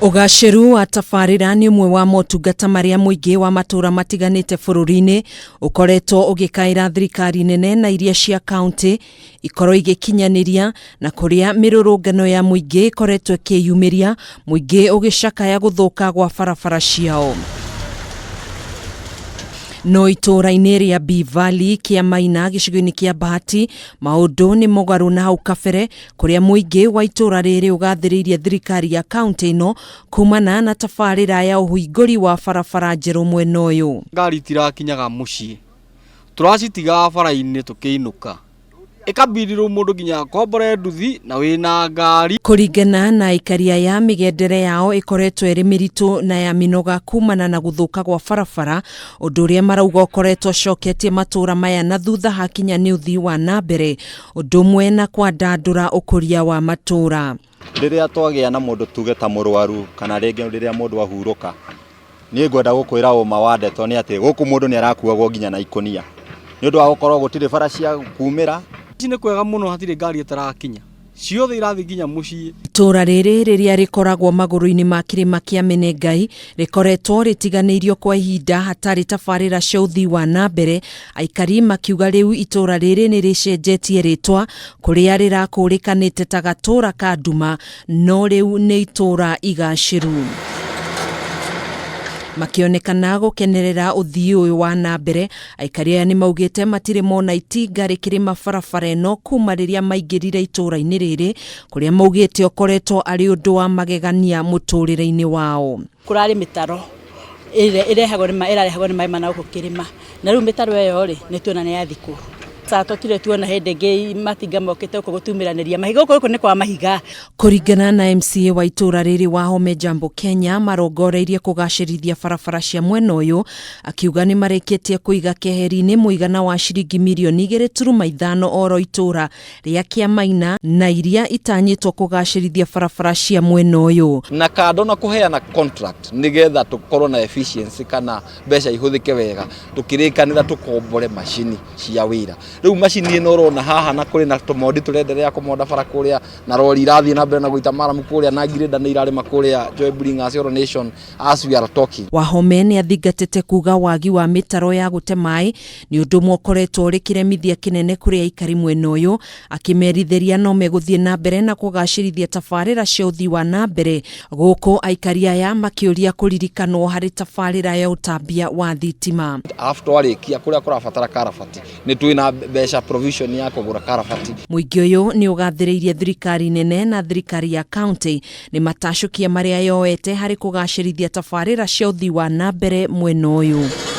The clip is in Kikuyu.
Ũgacĩru wa tabarĩra nĩ ũmwe wa motungata marĩa mũingĩ wa matũra matiganĩte bũrũri-inĩ ũkoretwo ũgĩkaĩra thirikari nene na iria cia kaunti ikorwo igĩkinyanĩria, na kũrĩa mĩrũrũngano ya mũingĩ ĩkoretwo ĩkĩyumĩria, mũingĩ ũgĩcakaya gũthũka gwa barabara ciao. No itũũra-inĩ rĩa B Valley kĩa Maina gĩcigo-inĩ kĩa Bahati, maũndũ nĩ mũgarũ na hau kabere, kũrĩa mũingĩ wa itũũra rĩrĩ ũgathĩrĩirie thirikari ya kaunti ĩno kumana na tabarĩra ya ũhingũri wa barabara njerũ mwena ũyũ. Ngari itirakinyaga mũciĩ, tũracitigaga bara-inĩ tũkĩinũka, ĩkabidi rĩu mũndũ nginya akombore nduthi na wĩna ngari. Kũringana na aikari aya, mĩgendere yao ĩkoretwo ĩrĩ mĩritũ na ya mĩnoga kumana na gũthũka gwa barabara, ũndũ ũrĩa marauga ũkoretwo ũcoketie matũũra maya na thutha hakinya nĩ ũthii wa na mbere, ũndũ ũmwe na kwandandũra ũkũria wa matũũra. Rĩrĩa twagĩa na mũndũ tuge ta mũrwaru kana rĩngĩ rĩrĩa mũndũ ahurũka, niĩ ngwenda gũkwĩra ũma wa ndeto nĩ atĩ gũkũ mũndũ nĩ arakuagwo nginya na ikũnia nĩ ũndũ wa gũkorwo gũtirĩ bara cia kumĩra. Ici nĩ kwega mũno, hatirĩ ngari ĩtarakinya, ciothe irathiĩ nginya mũciĩ. Itũũra rĩrĩ rĩrĩa rĩkoragwo magũrũ-inĩ ma kĩrĩma kĩa Menengai rĩkoretwo rĩtiganĩirio kwa ihinda hatarĩ tabarĩra cia ũthii wa na mbere, aikari makiuga rĩu itũũra rĩrĩ nĩ rĩcenjetie rĩtwa kũrĩa rĩrakũrĩkanĩte ta gatũũra ka nduma, no rĩu nĩ itũũra igacĩru. Makĩonekana gũkenerera ũthii ũyũ wa na mbere, aikari aya nĩ maugĩte matirĩ mona itinga rĩkĩrĩma barabara ĩno kuma rĩrĩa maingĩrire itũũra-inĩ rĩrĩ, kũrĩa maugĩte ũkoretwo arĩ ũndũ wa magegania mũtũrĩre-inĩ wao. Kũrarĩ mĩtaro ĩrĩa ĩrehagwo nĩ maĩ, ĩrarehagwo nĩ maĩ ma nagũkũ kĩrĩma, na rĩu mĩtaro ĩyo rĩ, nĩ tuona nĩ yathikwo. Tũtirĩ tuona hĩndĩ ĩngĩ matinga mokĩte gũkũ gũtumĩranĩria mahiga, gũkũ nĩ kwa mahiga. Kũringana na MCA wa itũũra rĩrĩ Wahome Jambo Kenya, marongoreirie kũgacĩrithia barabara cia mwena ũyũ, akiuga nĩ marĩkĩtie kũiga keheri-inĩ mũigana wa ciringi mirioni 2.5 oro itũũra rĩa Kĩamaina na iria itanyĩtwo kũgacĩrithia barabara cia mwena ũyũ. Na kando na kũheana contract nĩgetha tũkorwo na efficiency kana mbeca ihũthĩke wega, tũkĩrĩkanĩra tũkombore macini cia wĩra. Rĩu macini ĩno ũrona haha na kũrĩ na tũmondi tũrenderea kũmonda bara kũrĩa, na rori irathiĩ na mbere na gũita maramu kũrĩa, na ngirĩnda nĩ irarĩma kũrĩa Joy Bringers Oro Nation as we are talking. Wahome nĩ athingatĩte kuga wagi wa mĩtaro ya gũte maĩ nĩ ũndũ ũmwe ũkoretwo ũrĩ kĩremithia kĩnene kũrĩ aikari mwena ũyũ, akĩmerithĩria no megũthiĩ na mbere na kũgacĩrithia tabarĩra cia ũthii wa na mbere gũkũ aikari aya makĩũria kũririkanwo harĩ tabarĩra ya ũtambia wa thitima. Arabu twarĩkia kũrĩa kũrabatara karabati nĩ twĩna mbeca provision ya kũgũra karabati. Mũingĩ ũyũ nĩ ũgathĩrĩirie thirikari nene na thirikari ya kaunti nĩ matacũkia marĩa yoete harĩ kũgacĩrithia tabarĩra cia ũthii wa na mbere mwena ũyũ.